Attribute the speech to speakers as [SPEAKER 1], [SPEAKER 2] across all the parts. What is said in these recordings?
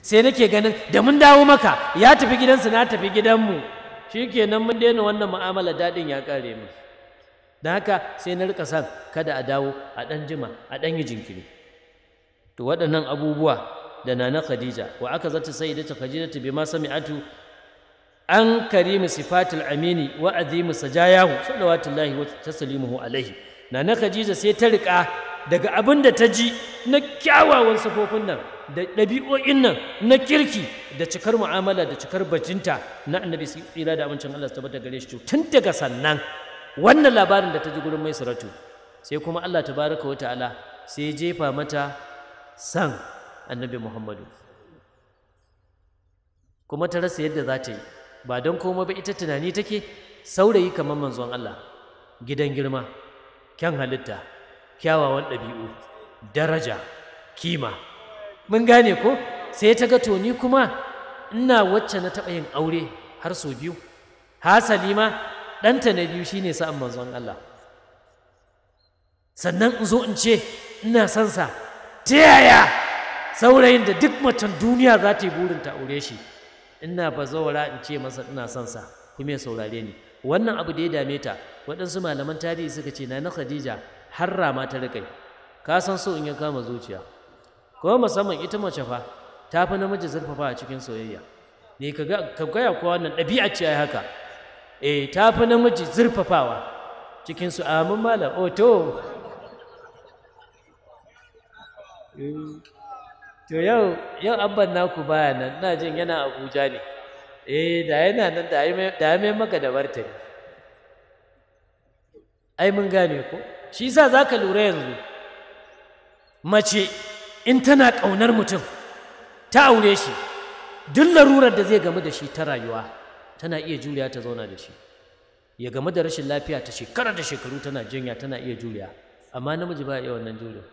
[SPEAKER 1] Sai nake ganin da mun dawo maka ya tafi gidansu na tafi gidanmu, shikenan mun daina wannan mu'amala, daɗin ya ƙare mu. Don haka sai na rika san kada a dawo a ɗan jima a ɗan yi jinkiri. To waɗannan abubuwa da Nana Khadija wa aka zata sayyidatu Khadijatu bima sami'atu an karimi sifatul amini wa azimu sajayahu salawatullahi wa taslimuhu alaihi. Nana Khadija sai ta riƙa daga abin da ta ji na kyawawan sifofin nan da ɗabi'o'in nan na kirki da cikar mu'amala da cikar bajinta na annabi tsira da amincin Allah tabbata gare shi. Tun daga sannan wannan labarin da ta ji gurin Maisaratu, sai kuma Allah tabaraka wa ta'ala sai jefa mata san annabi Muhammadu, kuma ta rasa yadda za ta yi. Ba don komai ba, ita tunani take saurayi kamar manzon Allah, gidan girma, kyan halitta, kyawawan ɗabi'u, daraja, kima. Mun gane ko? Sai ta ga to ni kuma ina wacce na taɓa yin aure har sau biyu, hasali ma ɗanta na biyu shine sa'an manzon Allah, sannan in zo in ce ina son sa, ta yaya saurayin da duk macen duniya za ta yi burin ta aure shi, ina bazawara in ce masa ina son sa kuma ya saurare ni? Wannan abu da ya dame ta, waɗansu malaman tarihi suka ce Nana Khadija har rama ta riƙai. Ka san so in ya kama zuciya, kuma musamman ita mace fa ta fi namiji zurfafa a cikin soyayya ne. Ka gaya kuwa wannan ɗabi'a ce ai haka, eh, ta fi namiji zurfafawa cikin su. Amin malam. Oh to to yau yau abban naku baya nan, ina jin yana Abuja ne. Eh, da yana nan da ya mai maka da martani. Ai mun gane ko? Shi yasa zaka lura yanzu mace in tana ƙaunar mutum ta aure shi, duk larurar da zai gamu da shi ta rayuwa tana iya juriya ta zauna da shi. Ya gamu da rashin lafiya ta shekara da shekaru tana jinya, tana iya juriya. Amma namiji ba iya wannan juriya.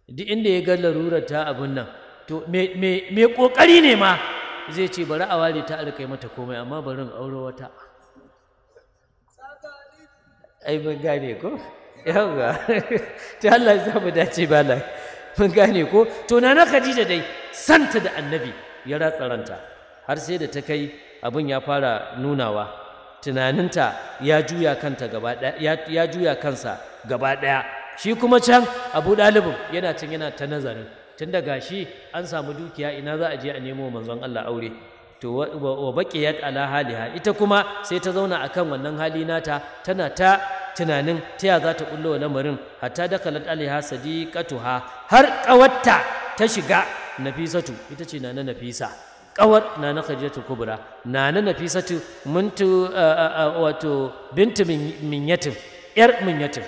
[SPEAKER 1] Duk inda ya ga larurar ta abun nan, to me kokari ne ma zai ce bari a ware ta alkai mata komai, amma bari in auro wata. Ai mun gane ko? Yawwa. To Allah ya sa mu dace bala. Mun gane ko? To Nana Khadija dai santa da annabi ya ratsa ranta, har sai da ta kai abin ya fara nunawa, tunaninta ya juya kanta gaba ɗaya, ya juya kansa gaba ɗaya. Shi kuma can Abu Dalibin yana can yana ta nazarin, tun daga shi an samu dukiya, ina za a je a nemo manzon Allah aure. To wa baqiyat ala haliha, ita kuma sai ta zauna akan wannan hali nata, tana ta tunanin ta ya za ta kullo lamarin. Hatta dakalat alaiha sadiqatuha, har kawarta ta shiga, Nafisatu, ita ce Nana Nafisa, kawar Nana Khadijatu Kubra. Nana Nafisatu muntu wato bintu minyatin, yar minyatin.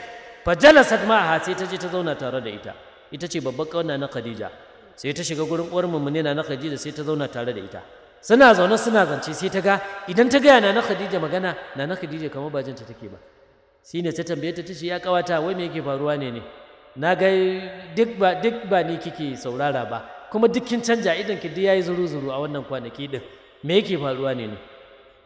[SPEAKER 1] Fajalasat ma'aha, sai ta je ta zauna tare da ita. Ita ce babbar kawar Nana Khadija. Sai ta shiga gurin uwar mummune Nana Khadija, sai ta zauna tare da ita. Suna zaune suna zance, sai ta ga idan ta gaya Nana Khadija magana, Nana Khadija kamar ba jinta take ba. Shine ta tambaye ta, tace ya kawata, wai me yake faruwa ne ne? Na ga duk ba ni kike saurara ba, kuma duk kin canja, idan ki duk yayi zuru zuru a wannan kwanaki din, me yake faruwa ne ne?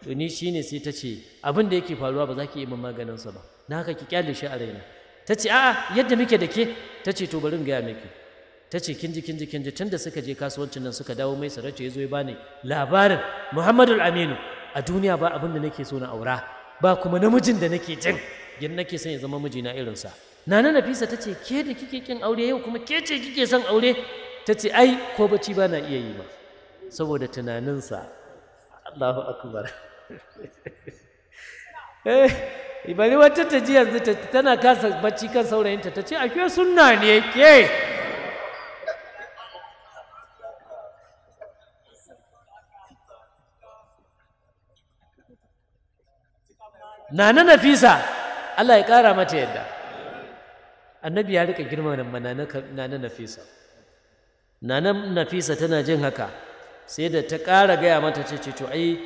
[SPEAKER 1] To ni shine sai ta ce abin da yake faruwa ba za ki yi min maganin sa ba, na haka ki kyale shi a raina. Ta ce a'a, yadda muke da ke. Ta ce to bari in gaya miki. Ta ce kinji kinji kinji, tunda suka je kasuwancin nan suka dawo, mai sarauta ya zo ya bani labarin Muhammadul Aminu, a duniya ba abin da nake so na aura ba, kuma namijin da nake jin yan nake son ya zama mijina irinsa. Nana Nafisa ta ce ke da kike kin aure yau kuma ke ce kike son aure? Ta ce ai ko bacci ba na iya yi ba saboda tunaninsa. Allahu akbar. Eh, bari wata ta ji yanzu tana kasa bacci kan saurayinta, ta ce ashe sunna ne ke. Nana Nafisa Allah ya ƙara mata yadda. Annabi ya rika girma Nana Nafisa. Nana Nafisa tana jin haka sai da ta ƙara gaya mata, ce ce to ai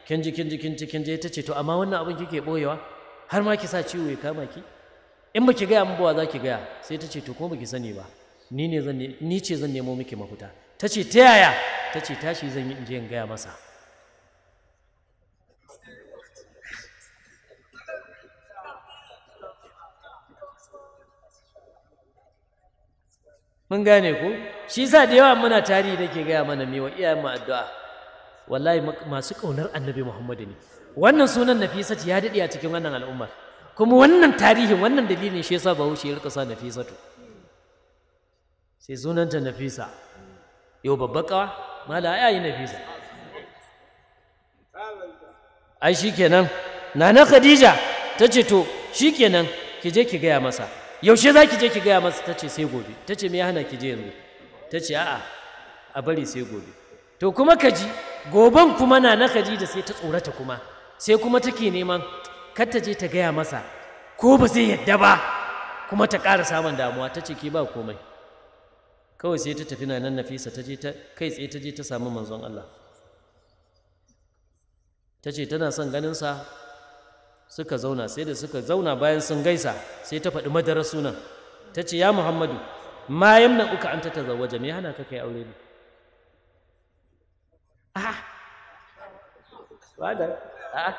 [SPEAKER 1] kin ji kin ji kin ji kin ji. Ta ce to amma wannan abin kike boyewa har ma ki sa ciwo ya kama ki, in baki gaya min ba za ki gaya? Sai ta ce to ko baki sani ba, ni ne zan ni ce zan nemo miki mafita. Ta ce ta yaya? Ta ce tashi zan yi in je in gaya masa. Mun gane ko? Shi yasa da yawa muna tarihi nake gaya mana me wa iyayen mu addu'a. Wallahi masu ƙaunar Annabi Muhammadu ne. Wannan sunan Nafisatu ya daɗe a cikin wannan al'ummar. Kuma wannan tarihin, wannan dalilin shi yasa Bahaushe ya rika sa Nafisatu. Sai sunanta Nafisa. Yau babbar ƙawa, mala ai yi Nafisa. Ai shikenan, Nana Khadija ta ce to shikenan ki je ki gaya masa. Yaushe za ki je ki gaya masa? Ta ce sai gobe. Ta ce me ya hana ki je yanzu? Ta ce a'a, a bari sai gobe. To kuma ka ji, goben kuma Nana Khadija sai ta tsorata kuma, sai kuma take neman kar ta je ta gaya masa ko ba zai yadda ba, kuma ta ƙara samun damuwa. Ta ce ki ba komai. Kawai sai ta tafi Nanan Nafisa, ta je ta kai tsaye ta je ta samu manzon Allah. Ta ce tana son ganinsa. Suka zauna, sai da suka zauna bayan sun gaisa sai ta faɗi madarar sunan. Ta ce ya Muhammadu, ma yamna uka an ta tazawwaja, me hana ka kai aure ne? Ah, wada, ah,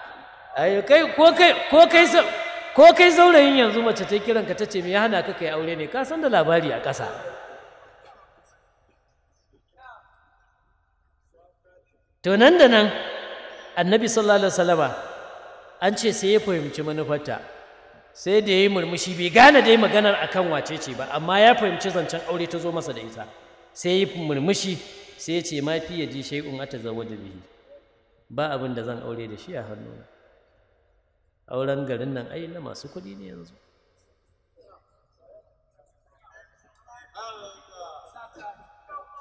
[SPEAKER 1] ayo kai ko kai ko kai ko kai saurayin yanzu mace ta kiranka ta ce me ya hana ka kai aure ne, ka san da labari a ƙasa. To nan da nan Annabi sallallahu alaihi wasallama an ce sai ya fahimci manufarta, sai da ya yi murmushi, bai gane dai maganar akan wace ce ba, amma ya fahimci zancen aure ta zo masa da ita. Sai ya yi murmushi, sai ya ce ma fi yaji shay'un atazawwaju bihi, ba abin da zan aure da shi a hannuna. Auren garin nan ai na masu kuɗi ne yanzu.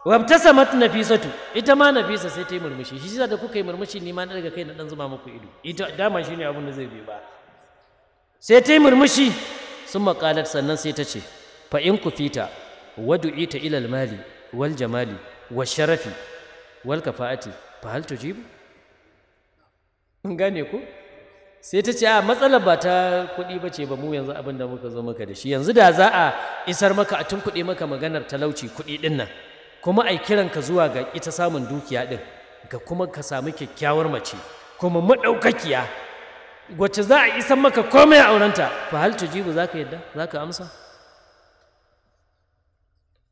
[SPEAKER 1] Wabtasamat Nafisatu, ita ma Nafisa sai ta yi murmushi. Shi yasa da kuka yi murmushi ni ma na daga kai na dan zuba muku ido. Ita dama shine abin da zai bi ba. Sai ta yi murmushi, sun maƙalat, sannan sai ta ce fa in kufita wadu'ita ila mali wal jamali wal sharafi wal kafa'ati fa hal tujibu? Mun gane ko? Sai ta ce a matsalar ba ta kuɗi ba ce ba, mu yanzu abin da muka zo maka da shi yanzu, da za a isar maka a tunkuɗe maka maganar talauci kuɗi ɗin nan, kuma ai kiranka zuwa ga ita samun dukiya ɗin, ga kuma ka samu kyakkyawar mace kuma maɗaukakiya wacce za a isar maka komai a aurenta, fa hal tujibu, za ka yadda, za ka amsa?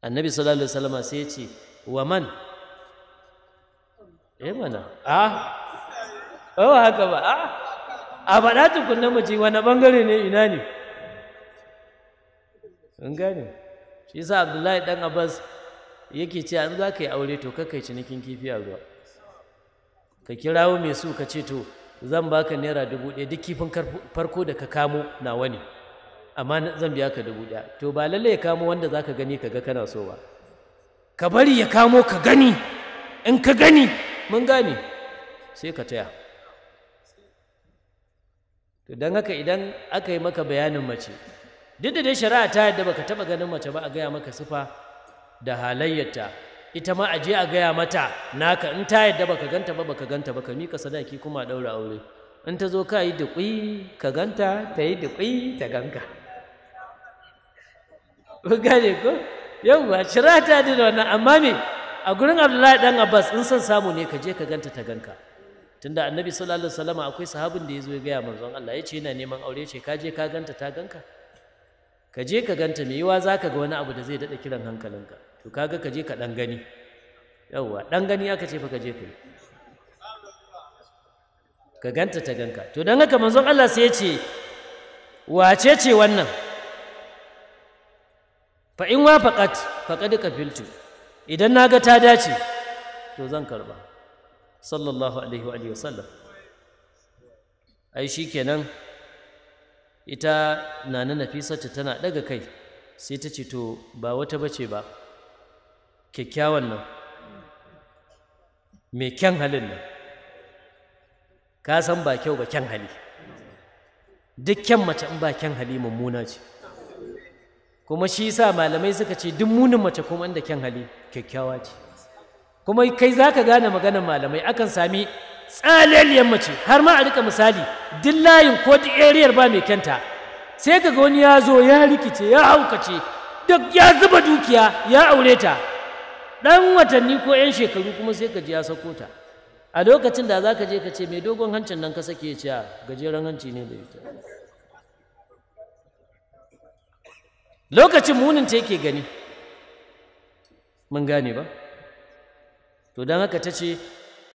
[SPEAKER 1] Annabi sallallahu alaihi wasallam sai ya ce wa man? Eh mana, a ba haka ba, a a faɗa tukunna mu ce wani ɓangare ne, ina ne? In gane? Shi yasa Abdullahi ɗan Abbas yake cewa in za ka yi aure to kakkai cinikin kifi a ruwa. Ka kirawo mai su ka ce to zan baka ₦1,000, duk kifin farko da ka kamo nawa ne, amma zan biya ka 1,000. To ba lallai ya kamo wanda za ka gani ka ga kana so ba, ka bari ya kamo ka gani, in ka gani mun gane sai ka taya. To don haka idan aka yi maka bayanin mace, duk da dai shari'a ta yadda baka taɓa ganin mace ba a gaya maka sifa da halayyarta, ita ma a je a gaya mata naka, in ta yadda baka ganta ba baka ganta ba, ka miƙa sadaki kuma a ɗaura aure. In ta zo ka yi duƙui ka ganta, ta yi duƙui ta ganka. Kun gane ko? Yawwa, shari'a ta yadda da wannan, amma me a gurin Abdullahi ɗan Abbas in son samu ne ka je ka ganta ta ganka. Tunda Annabi sallallahu alaihi wasallam akwai sahabin da ya zo ya gaya manzon Allah, ya ce yana neman aure, ce ka je ka ganta ta ganka? Ka je ka ganta, mai yiwa za ka ga wani abu da zai daɗa kiran hankalinka. To kaga ka je ka ɗan gani. Yawwa, ɗan gani aka ce fa ka je ka yi. Ka ganta ta ganka. To don haka manzon Allah sai ya ce wace ce wannan? Fa in wafaqat faqad qafiltu. Idan naga ta dace to zan karba. Sallallahu alaihi wa alihi wasallam. Ai shikenan, ita Nana Nafisatu tana daga kai sai ta ce to ba wata bace ba, kyakkyawan nan, mai kyan halin nan. Ka san ba kyau ba kyan hali, duk kyan mace in ba kyan hali mummuna ce. Kuma shi yasa malamai suka ce duk munin mace kuma inda kyan hali kyakkyawa ce. Kuma kai za ka gane maganar malamai, akan sami tsaleliyar mace har ma a rika misali duk layin ko duk eriyar ba mai kyanta, sai ka ga wani ya zo ya rikice ya haukace, duk ya zuba dukiya ya aure ta, ɗan watanni ko 'yan shekaru kuma sai ka ji ya sako ta. A lokacin da za ka je ka ce mai dogon hancin nan ka sake, ya ce a gajeren hanci ne da ita. Lokacin munin ta yake gani. Mun gane ba? To don haka ta ce